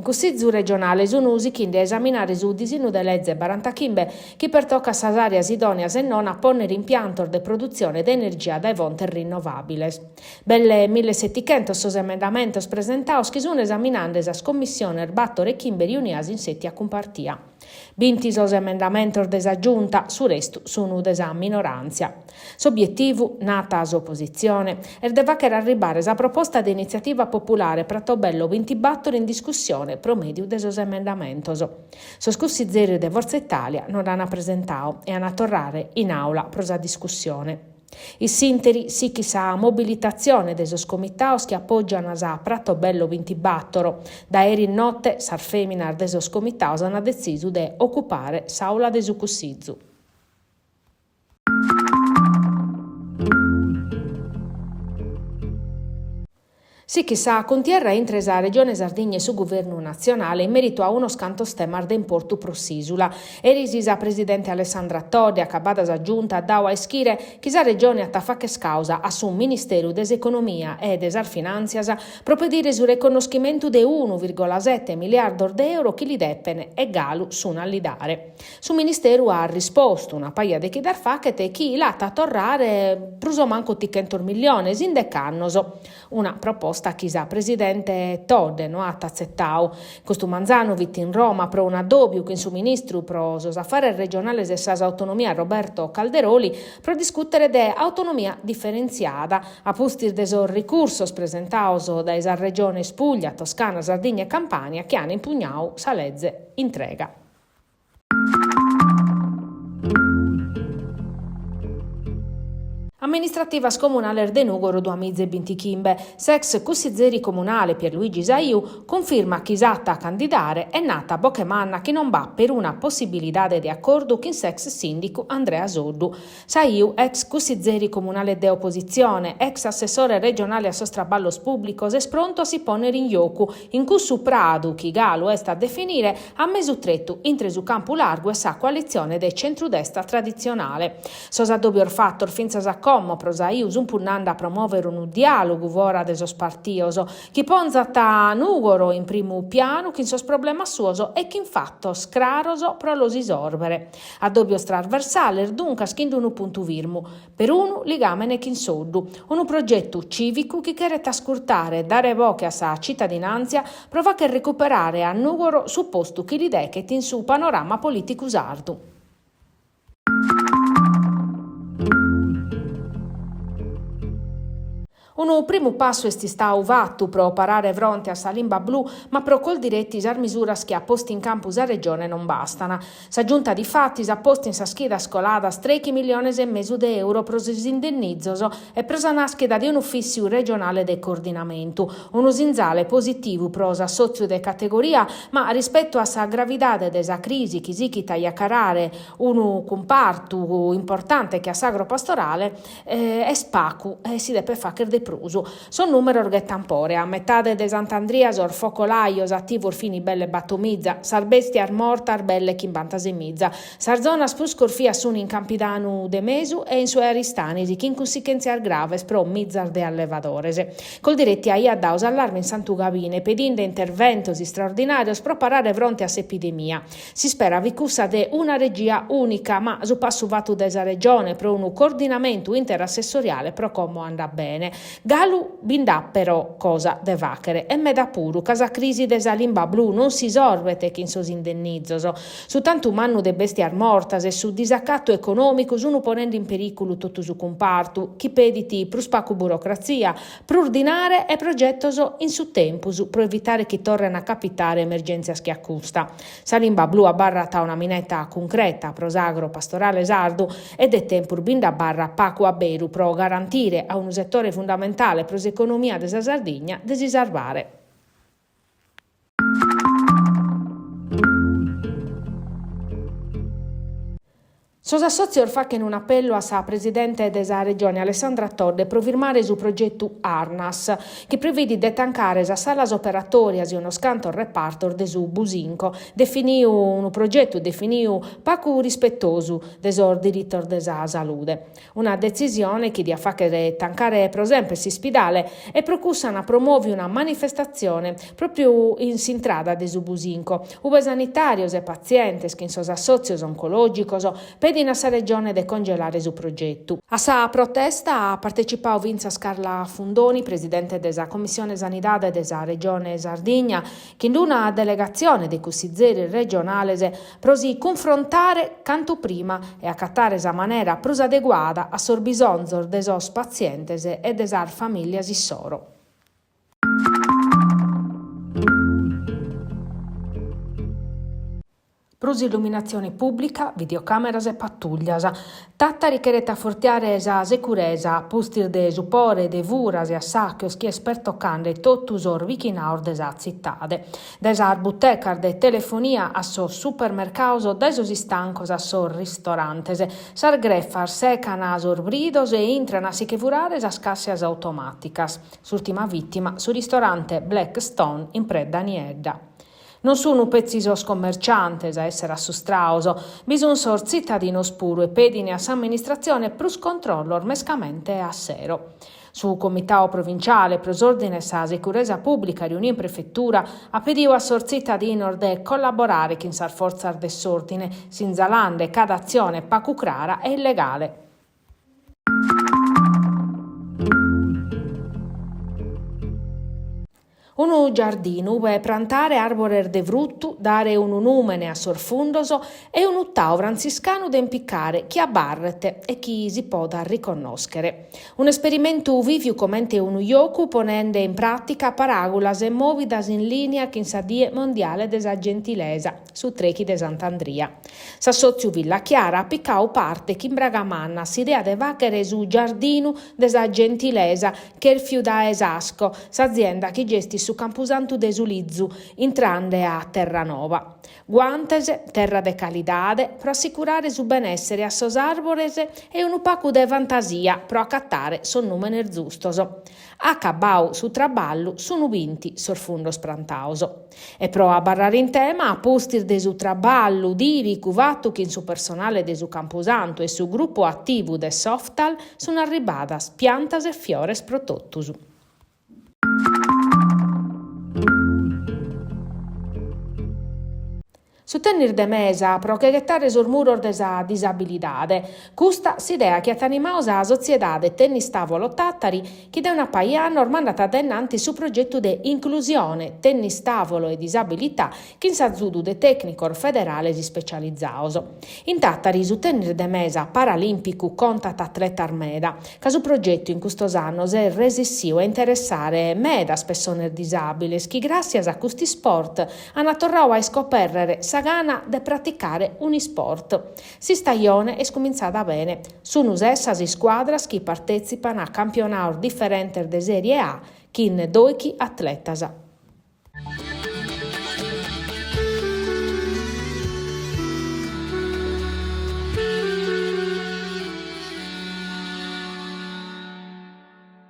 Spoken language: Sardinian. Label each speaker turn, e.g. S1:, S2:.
S1: Cussizu regionale sunu sichinde a esaminare su disinnu de leze barantachimbe chi pertocat sas àreas idòneas e non a pònnere impiantos de produtzione de energia dae fontes rinnovàbiles. Belle millesetichentos sos emendamentos presentados chi sun esaminande sas commissiones bator e chimbe riunias in sètia cumpartia. Binti sos emendamentos de sa Giunta, su restu sunu de sa minoràntzia. S'obietivu, nat s'opositzione, est de fàghere arribare sa proposta de initziativa populare Pratobello bintibator in discussione pro mèdiu de sos emendamentos. Sos cussizeris de Forza Italia no dd'ant presentadu e ant a torrare in àula pro sa discussione. In s'ìnteri sichit sa mobilitatzione de sos comitados chi apògiant sa Pratobello bintibator. Dae eris note sas fèminas de sos comitados ant detzisu de ocupare s'àula de su Cussizu. Sichit sa cuntierra intre sa Regione Sardigna e su Guvernu natzionale in mèritu a unos cantos temas de importu pro s'ìsula. Eris sa presidente Alessandra Todde, acabada sa Giunta, at dadu a ischire chi sa Regione at a fagher causa a su Ministeru de s'Economia e de sas Finàntzias pro pedire su reconnoschimentu de unu virgola sete miliardos de euro chi li depen e galu sun a li dare. Su Ministeru at rispostu, una paja de chidas faghet, chi l'at a torrare prus o mancu otichentos milliones in dech'annos. Una proposta chi sa presidente Todde no at atzetadu. Custu manzanu fit in Roma pro un'addòbiu chin su ministru pro sos afares regionales e sas autonomias Roberto Calderoli pro discùtere de autonomia diferentziada, a pustis de sos ricursos presentados dae sas regiones Puglia, Toscana, Sardigna e Campània chi an impugnadu sa leze intrega. Amministrativas comunales de Nùgoro duamiza e bintichimbe, s'ex cussizeri comunale Pierluigi Saiu cunfirmat chi s'at a candidare e nat a boche manna chi non b'at peruna possibilidade de acordu chin s'ex sìndicu Andrea Soddu. Saiu, ex cussizeri comunale de opositzione, ex assessore regionale a sos traballos pùblicos est prontu a si pònnere in jocu in cussu pradu chi galu est a definire a mesu tretu intre su campu largu e sa coalitzione de centrudestra traditzionale. Sos addòbios fatos fintzas a como pro Saiu sunt punnande a promòvere unu diàlogu fora de sos partidos chi ponzat Nùgoro in primu pianu chin sos problemas suos e chin fatos craros pro los isòrbere. Addòbios trasversales, duncas, chin unu puntu firmu, perunu ligàmene chin Soddu, unu progetu cìvicu chi cheret ascurtare e dare boche a sa citadinàntzia pro fagher recuperare a Nùgoro su postu chi li dechet in su panorama polìticu sardu. Unu primu passu est istadu fatu pro parare fronte a sa limba blu, ma pro Coldiretti sas misuras chi at postu in campu sa Regione non bastan. Sa Giunta difatis at postu in sas chidas coladas trèichi milliones e mesu de euro pro sos indennizos e pro sa nàschida de un'ufìssiu regionale de coordinamentu. Unu sinzale positivu pro s'assòtziu de categoria, ma rispetu a sa gravidade de sa crisi chi sichit a jacarare unu cumpartu importante che a s'agropastorale, Est pacu e si depet fàcher de prus. Sos nùmeros ghetan pore. A metade de Sant'Andria sos focolajos ativos fin belle batomiza, sas bèstias mortas belle chimbantasemiza. Sas zonas prus corfias sun in Campidanu de Mesu e in su 'e Aristanis, chin cunsichèntzias graves pro mizas de allevadores. Coldiretti aiat dadu s'allarme in Santu Gabine, pedinde interventos istraordinàrios pro parare fronte a s'epidemia. S'ispera fit cussa de una regia ùnica, ma su passu fatu dae sa Regione pro unu coordinamentu interassessoriale pro como andat bene. Galu bi nd'at però cosa de fàghere, e meda puru, ca sa crisi de sa limba blu non si isorbet chin sos indennizos. Su tantu mannu de bèstias mortas e su disacatu econòmicu sun ponende in perìculu totu su cumpartu, chi pedit prus pagu burocratzia, Prus dinare e progetos in su tempus pro evitare chi torren a capitare emergèntzias che a custa. Sa limba blu abarrat una mineta cuncreta pro s'agro-pastorale sardu e de tempus bi nd'abarrat pagu a beru pro garantire a unu setore fundamentale pro s'economia de sa Sardigna de si sarvare. Sos assòtzios faghen un'apellu a sa presidente de sa Regione Alessandra Todde pro firmare su progetu Arnas, chi previdit de tancare sas salas operatòrias e unos cantos repartos de su Businco, definiu unu progetu definiu pagu rispetosu de sos diritos de sa salude. Una detzisione chi diat fàghere tancare pro semper s'ispidale e pro cussu ant promòviu una manifestatzione pròpriu in s'intrada de su Businco, ue sanitàrios e patzientes chin sos assòtzios oncològicos pedin a sa Regione de congelare su progetu. A sa protesta at partecipadu fintzas Carla Fundoni, presidente de sa Commissione Sanidade de sa Regione Sardigna, chin una delegatzione de cussizeris regionales pro si cunfrontare cantu prima e acatare sa manera prus adeguada a sos bisonzos de sos patzientes e de sas famìlias issoro. Prus illuminatzione pùblica, videocàmeras e patùllias. Tàtari cheret afortiare sa securesa a pustis de su pore de furas e assàchios chi est pertocande totu sos bichinaos de sa tzitade. Dae sas butecas de telefonia a sos supermercaos, dae sos istancos a sos ristorantes. Sas grefas secan sos bridos e intran a si che furare sas càssias automàticas. S'ùrtima vìtima, su ristorante Black Stone in Predda Niedda. Non sun petzi sos commerciantes a èssere assustrados, bi sun sos tzitadinos puru e pedin a s'amministratzione prus controllos mescamente a sero. Su Comitadu Provinciale pro s'Òrdine e sa Securesa Pùblica riuniu in Prefetura at pedidu a sos tzitadinos de collaborare chin sas fortzas de s'òrdine, sinzalande cada atzione pagu crara e illegale. Unu giardinu ue prantare àrbores de frutu, dare unu nùmene a sos fundos e unu tau frantziscanu de impicare chi abarret e chi si podat riconnòschere. Un'esperimentu vìviu comente unu jocu ponende in pràtica paràgulas e mòvidas in lìnia chin sa Die Mondiale de sa Gentilesa, su trèichi de Sant'Andria. S'assòtziu Villa Chiara at picadu parte chin braga manna a s'idea de fàghere su giardinu de sa gentilesa chèrfiu dae s'Asco, s'azienda chi gestit su campusantu de su Lizu, intrande a Terranova. Guantes, terra de calidade, pro assicurare su benèssere a sos àrbores e unu pagu de fantasia pro acatare sos nùmenes zustos. Acabadu su traballu sun binti sos fundos prantados. E pro abarrare in tema, a pustis de su traballu dìlicu fatu chin su personale de su Campusantu e su grupu ativu de s'Oftal, sun arribadas piantas e fiores pro totus. Su tennis de mesa pro che ghetare sos muros de sa disabilidade. Custa s'idea chi at animadu sa sotziedade Tennis Tavolo Tàtari chi dae una paja 'e annos mandat a dae innantis su progetu de inclusione tennis tavolo e disabilità chin s'azudu de tècnicos federales ispecializados. In Tàtari su tennis de mesa paralìmpicu contat atletas meda, ca su progetu in custos annos est resissiu a interessare medas pessones disàbiles chi gràssias a custu isport An torradu a iscopèrrere sa gana de praticare un'isport. S'istajone est cumintzada bene. Sunu ses sas iscuadras chi partètzipan a campionados diferentes de Sèrie A chin dòichi atletas.